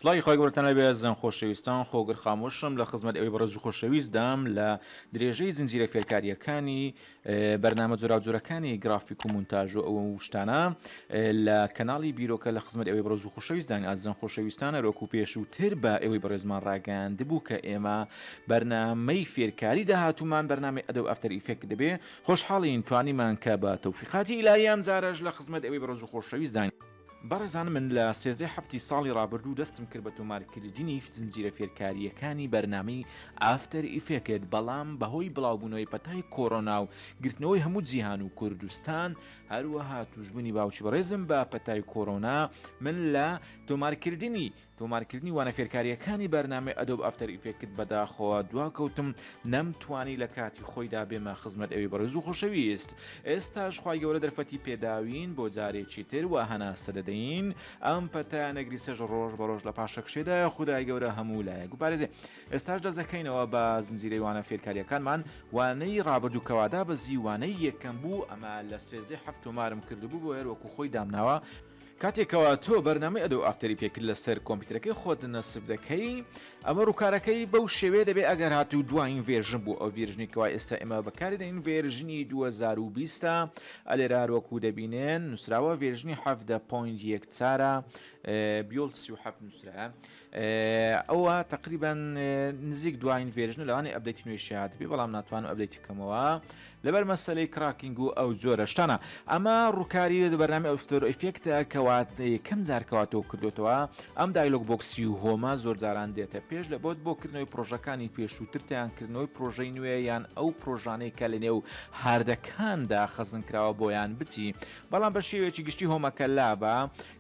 سڵاوی خوای گەورەتان لێبێ ئازیزان خۆشەویستان خۆگر خامۆشم لە خزمەت ئێوەی بەڕێز و خۆشەویستدام لە درێژەی زنجیرە فێرکارییەکانی بەرنامە جۆراوجۆرەکانی گرافیک و مونتاژ و ئەو شتانە لە کەناڵی بیرۆکە لە خزمەت ئێوەی بەڕێز و خۆشەویستدان ئازیزان خۆشەویستان هەروەکو پێشووتر بە ئێوەی بەڕێزمان ڕاگەیاندبوو کە ئێمە بەرنامەی فێرکاری داهاتوومان بەرنامەی Adobe After Effect دەبێ خۆشحاڵین توانیمان کە بە تەوفیقاتی ئیلاهی ئەمجارەش لە خزمەت ئێوەی بەڕێز و خۆشەویستداین. بەڕێزان من لە سێزدەی حەفتی ساڵی ڕابردوو دەستم کرد بە تۆمارکردنی زنجیرە فێرکارییەکانی بەرنامەی After Effect بەڵام بەهۆی بڵاوبوونەوەی پەتای کۆرۆنا و گرتنەوەی هەموو جیهان و کوردستان هەروەها توشبوونی باوکی بەڕێزم بە پەتای کۆرۆنا من لە تۆمارکردنی تۆمارکردنی وانە فێرکارییەکانی بەرنامەی Adobe After Effect بەداخەوە دواکەوتم نەمتوانی لە کاتی خۆیدا بێمە خزمەت ئەوی بەڕێز و خۆشەویست ئێستاش خوای گەورە دەرفەتی پێداوین بۆ جارێکی تر وا هەناسە دەدەین ئەم پەتایە نەگریسەش ڕۆژ بە ڕۆژ لە پاشەکشێدایە خودای گەورە هەموو لایەک بپارێزێ ئێستاش دەست دەکەینەوە بە زنجیرەی وانە فێرکارییەکانمان وانەی ڕابردوو کەوا دابەزی وانەی یەکەم بوو ئەمە لە سێزدەی حەفت تۆمارم کردبوو بۆ هەر وەکو خۆی دامناوە کاتێک کەوا تۆ بەرنامەی Adobe After Effect لەسەر کۆمپیوتەرەکەی خۆت نەسب دەکەی ئەمە ڕووکارەکەی بەو شێوەیە دەبێت ئەگەر هاتوو دوایین version بوو ئەو version ی کەوا ئێستا ئێمە بەکاری دەین version ی 2020 ئەلێرە هەروەکو دەبینێن نووسراوە version ی 17.1 build 37 نووسرا ئەوە تقریبا نزیک دوایین version ە لەوانەیە update ی نوێشی هاتبێ بەڵام ناتوانم update ی کەمەوە لەبەر مەسەلەی cracking و ئەو جۆرە شتانە ئەمە ڕووکاری بەرنامەی After Effect ە کەوا یەکەم جار کەوا تۆ کردوتەوە ئەم dialog box ی home ە زۆر جاران دێتە پێش لە بۆت بۆ کردنەوەی پرۆژەکانی پێشووترتیان کردنەوەی پرۆژەی نوێ یان ئەو پرۆژانەی کە لە نێو هاردەکاندا خەزن کراوە بۆیان بچی بەڵام بە شێوەیەکی گشتی home ەکە لابە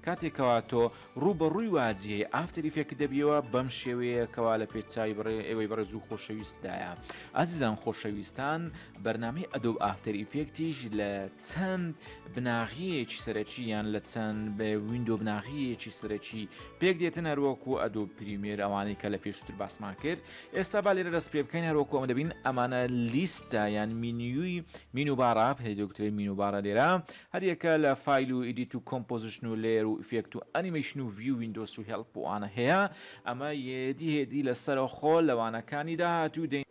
کاتێکەوە تۆ ڕووبەڕووی واجیهەی After Effect دەبیەوە بەم شێوەیە کەوا لە پێش چاوی بەڕێ ئێوەی بەڕێز و خۆشەویستدایە. ئازیزان خۆشەویستان بەرنامەی Adobe After Effect یش لە چەند بناغەیەکی سەرەکی یان لە چەند window بناغەیەکی سەرەکی پێک دێتن هەروەکو Adobe Premiere ئەوانەی کە لە پێشتر باسمان کرد ئێستا با لێرە دەست پێ بکەین هەروەکو ئەمە دەبین ئەمانە لیستە یان menu ی menu bar ە پێی دەگوترێت menu bar ە لێرە هەریەکە لە file و edit و composition و layer و effect و ئەنیمەیشن و view windows و help و ئانە هەیە ئەمە هێدی هێدی لەسەرەخۆ لە وانەکانی داهاتوو دێین.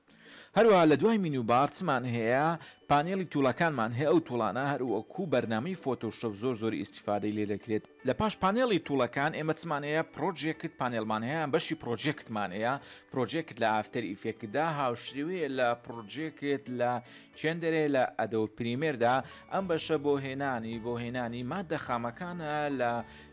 هەروەها لە دوای menu bar چمان هەیە panel ی tool ەکانمان هەیە ئەو tool انە هەروەکو بەرنامەی Photoshop زۆر زۆر ئیستیفادەی لێ دەکرێت. لە پاش panel ی tool ەکان ئێمە چمان هەیە project panel مان هەیە بەشی project مان هەیە project لە After Effect دا هاوشێوەیە لە project لە چێندەرێ لە Adobe Premiere دا ئەم بەشە بۆ هێنانی بۆ هێنانی ماددە خامەکانە لە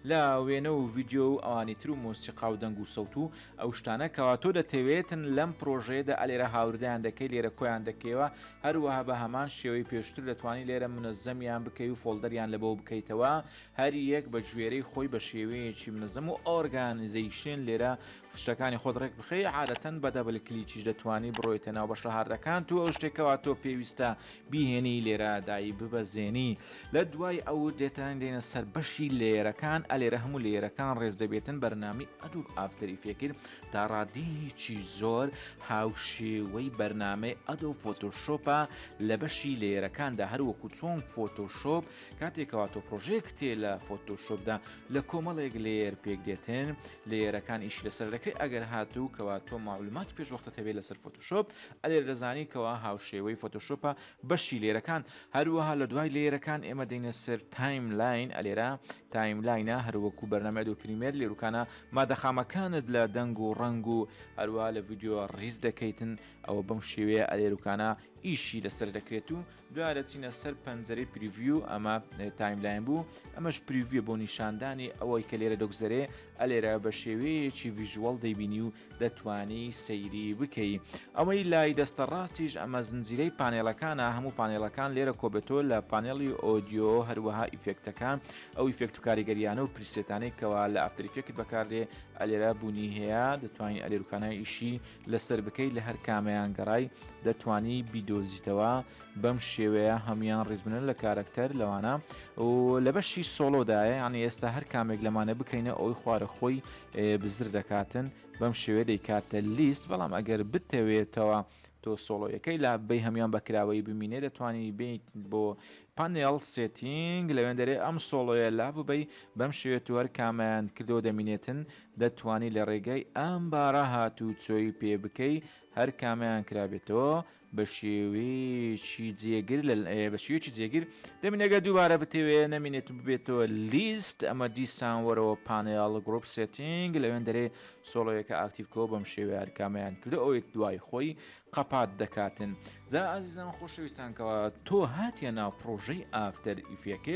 لە وێنە و ڤیدیۆ و ئەوانی تر و مۆسیقا و دەنگ و سەوت و ئەو شتانە کەوا تۆ دەتەوێتن لەم پرۆژەیەدا ئەلێرە هاوردەیان دەکەی لێرە کۆیان دەکەیەوە هەروەها بە هەمان شێوەی پێشتر دەتوانی لێرە منەزەمیان بکەی و folder یان لەبۆ بکەیتەوە هەر یەک بە گوێرەی خۆی بە شێوەیەکی منەزەم و organization لێرە شتەکانی خۆت ڕێک بخەی عادەتەن بە double click یش دەتوانی بڕۆیتە ناو بەشە هاردەکانت و ئەو شتێک کەوا تۆ پێویستە بیهێنی لێرە دایی ببەزێنی لە دوای ئەو دێتان دێنە سەر بەشی layer ەکان ئەلێرە هەموو layer ەکان ڕێز دەبێتن بەرنامی Adobe After Effect تا ڕادەیەکی زۆر هاوشێوەی بەرنامەی Adobe Photoshop ە لە بەشی layer ەکاندا هەروەکو چۆن Photoshop کاتێکەوە تۆ پرۆژێکتێ لە Photoshop دا لە کۆمەڵێک layer پێک دێتن layer ەکان ئیشی لەسەر دەکرێت ئەگەر هاتوو کەوا تۆ مەعلوماتی پێش وەختت هەبێت لەسەر Photoshop ئەلێرە دەزانی کەوا هاوشێوەی Photoshop ە بەشی layer ەکان هەروەها لە دوای layer ەکان ئێمە دێینە سەر timeline ئەلێرە timeline ە هەروەکو بەرنامەی Adobe Premiere لێروکانە مادە خامەکانت لە دەنگ و ڕەنگ و هەروەها لە ڤیدیۆ ڕیز دەکەیتن ئەوە بەم شێوەیە ئەلێروکانە ئیشی لەسەر دەکرێت و دوای دەچینە سەر پەنجەرەی preview ئەمە timeline بوو ئەمەش preview ە بۆ نیشاندانی ئەوەی کە لێرە دەگوزەرێ ئەلێرە بە شێوەیەکی visual دەیبینی و دەتوانی سەیری بکەی ئەوەی لای دەستە ڕاستیش ئەمە زنجیرەی panel ەکانە هەموو panel ەکان لێرە کۆبێتەوە لە panel ی audio هەروەها effect ەکان ئەو effect و کاریگەریانە و preset انەی کەوا لە After Effect بەکاردێ ئەلێرە بوونی هەیە دەتوانین ئەلێروکانە ئیشی لەسەر بکەی لە هەر کامەیان گەڕای دەتوانی بیدۆزیتەوە بەم شێوەیە هەموان ڕیزبنن لە کارەکتەر لەوانە و لە بەشی solo دایە یعنی ئێستا هەر کامێک لەمانە بکەینە ئەوی خوارە خۆی بزر دەکاتن بەم شێوەیە دەیکاتە لیست بەڵام ئەگەر بتەوێتەوە. تۆ solo یەکەی لاببەی هەموان بە کراوەیی بمینێ دەتوانی بێیت بۆ panel setting لەوێندەرێ ئەم solo یە لاببەی بەم شێوەیە تۆ هەر کامەیان کردەوە دەمینێتن دەتوانی لە ڕێگای ئەم بارە هاتوچۆی پێ بکەی هەر کامەیان کرابێتەوە بە شێوەیەکی جێگر بە شێوەیەکی جێگر دەمینەگە دووبارە بتەوێ نەمینێت و ببێتەوە لیست ئەمە دیسان وەرەوە panel group setting لەوێن دەرێ solo یەکە active کەوە بەم شێوەیە هەرکامەیان کردو ئەوەی دوای خۆی قەپات دەکاتن جا ئازیزان خۆشەویستان کەوا تۆ هاتیە ناو پرۆژەی After Effect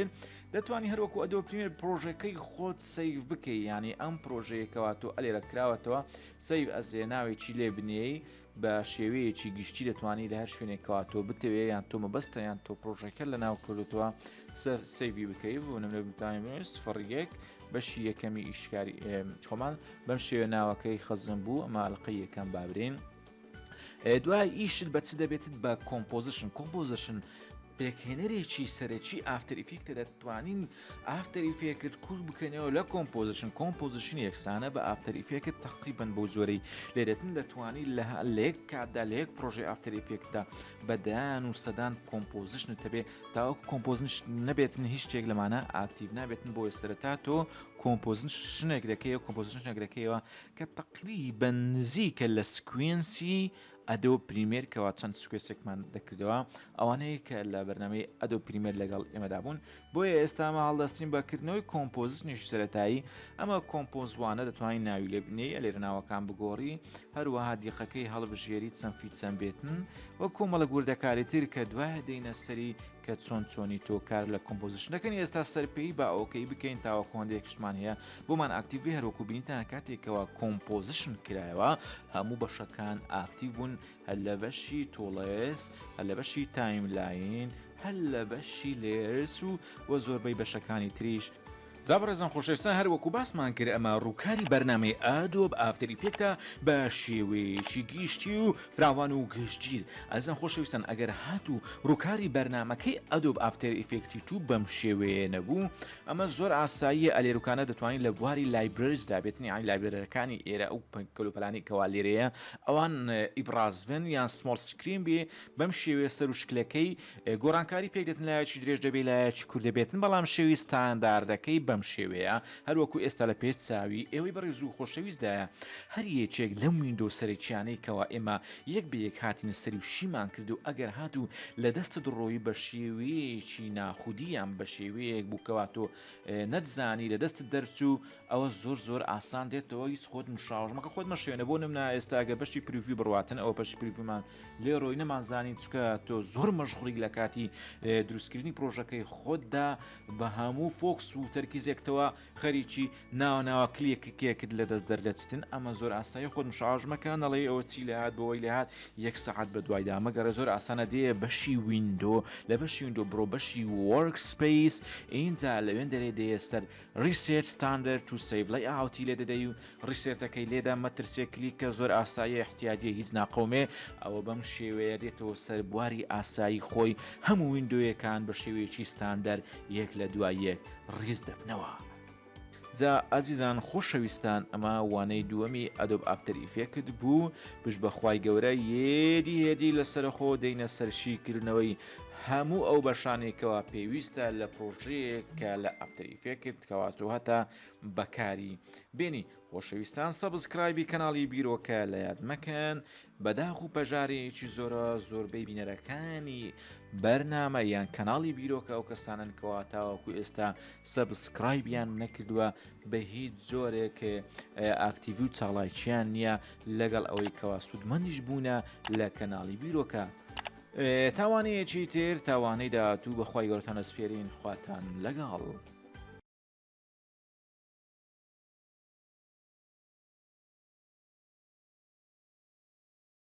دەتوانی هەروەکو Adobe Premiere پرۆژەکەی خۆت save بکەی یعنی ئەم پرۆژەیەکەوە تۆ ئەلێرە کراوەتەوە save as ێ ناوێکی لێ بنێی بە شێوەیەکی گشتی دەتوانی لە هەر شوێنێکەوە تۆ بتەوێ یان تۆ مەبەستە یان تۆ پرۆژەکە لە ناو کردوتەوە سەر save ی بکەی بۆ نمونە بتانێ 01 بەشی یەکەمی ئیشکاری خۆمان بەم شێوە ناوەکەی خەزم بوو ئەمە ئەڵلقەی یەکەم بابرین دوای ئیشت بە چ دەبێتت بە composition composition پێکهێنەرێکی سەرەکی After Effect ە دەتوانین After Effect کورت بکەینەوە لە composition composition یەکسانە بە After Effect تقریبن بەو جۆرەی لێرەتن دەتوانی لە لە یەک کاتدا لە یەک پرۆژەی After Effect دا بەدەیان و سەدان composition تەبێ تاوەکو composition نەبێتن هیچ شتێک لەمانە active نابێتن بۆ سەرەتا تۆ composition ێک دەکەیەوە composition ێک دەکەیەوە کە تقریبا نزیکە لە sequence ی Adobe Premiere کەوا چەند sequence ێکمان دەکردەوە ئەوانەیە کە لە بەرنامەی Adobe Premiere لەگەڵ ئێمەدا بوون بۆیە ئێستا مە هەڵدەستین بە کردنەوەی composition ێکی سەرەتایی ئەمە compose one ە دەتوانین ناوی لێ بنێی ئەلێرە ناوەکان بگۆڕی هەروەها دیقەکەی هەڵبژێری چەند فی چەند بێتن و کۆمەڵک وردەکاری تر کە دوایە دێینە سەری کە چۆن چۆنی تۆ کار لە composition دەکەن ئێستا سەرپێی با okay بکەین تاوەکو هەندێک شتمان هەیە بۆمان active بێ هەروەکو بینیتان کاتێکەوە composition کرایەوە هەموو بەشەکان active بوون هەر لە بەشی tools هەر لە بەشی timeline هەر لە بەشی layers و وە زۆربەی بەشەکانی تریش. جا بەڕێزان خۆشەویستان هەر وەکو باسمان کرد ئەمە ڕووکاری بەرنامەی Adobe After Effect ە بە شێوەیەکی گشتی و فراوان و گشتگیر ئازیزان خۆشەویستان ئەگەر هاتوو ڕووکاری بەرنامەکەی Adobe After Effect ی تو بەم شێوەیە نەبوو ئەمە زۆر ئاساییە ئەلێروکانە دەتوانین لە بواری libraries دا بێتن یانی library ەکانی ئێرە ئەو کەلوپەلانی کەوا لێرەیە ئەوان ئیبراز بن یان small screen بێ بەم شێوەیە سەر و شکلەکەی گۆڕانکاری پێک دێتن لایەکی درێژ دەبێ لایەکی کورت دەبێتن بەڵام شێوی ستانداردەکەی بەم شێوەیە هەروەکو ئێستا لە پێش چاوی ئێوەی بەڕێز و خۆشەویستدایە هەر یەکێک لەم window سەرەکیانەی کەوا ئێمە یەک بە یەک هاتینە سەری و شیمان کرد و ئەگەر هاتوو لە دەستت ڕۆیی بە شێوەیەکی ناخودی یان بە شێوەیەک بوو کەوا تۆ نەتزانی لە دەستت دەرچوو ئەوە زۆر زۆر ئاسان دێتەوە هیچ خۆت مشاوەش مەکە خۆت مەشێنە بۆ نمونە ئێستا ئەگەر بەشی preview بڕواتن ئەوە بەشی preview مان لێ ڕۆی نەمانزانی چکە تۆ زۆر مەشغوڵی لە کاتی دروستکردنی پرۆژەکەی خۆتدا بە هەموو focus و تەرکیزێکتەوە خەریکی ناوە ناوە کلێکێکت لە دەست دەردەچتن ئەمە زۆر ئاسایی خۆت مشاوەش مەکە نەڵێی ئەوە چی لێهات بۆی لێهات یەک سەعات بە دوایدا مەگەڕێ زۆر ئاسانە دێ بەشی window لە بەشی window بڕۆ بەشی workspace ئینجا لەوێن دەرێ دێ سەر reset standard to save layout ی لێ دەدەی و reset ەکەی لێدا مەترسێ کلیکە زۆر ئاساییە احتیادیە هیچ ناقەومێ ئەوە بەم شێوەیە دێتەوە سەر بواری ئاسایی خۆی هەموو window یەکان بە شێوەیەکی ستاندەر یەک لە دوای یەک ڕیز دەبنەوە. جا ئازیزان خۆشەویستان ئەمە وانەی دووەمی Adobe After Effect بوو پشت بە خوای گەورە هێدی هێدی لەسەرخۆ دێینە سەر شیکردنەوەی هەموو ئەو بەشانەی کەوا پێویستە لە پرۆژەیەک کە لە After Effect کەوا تۆ هەتا بەکاری بێنی خۆشەویستان subscribe ی کەناڵی بیرۆکە لە یاد مەکەن بەداخ و پەژارەیەکی زۆرە زۆربەی بینەرەکانی بەرنامە یان کەناڵی بیرۆکە ئەو کەسانن کەوا تاوەکو ئێستا subscribe یان نەکردووە بە هیچ جۆرێک active ی و چاڵاکیان نییە لەگەڵ ئەوەی کەوا سوودمەندیش بوونە لە کەناڵی بیرۆکە. تاوانەیەکی تر تاوانەی داهاتوو بەخوای گەورەتان ئەسپێرین خواتان لەگەڵ.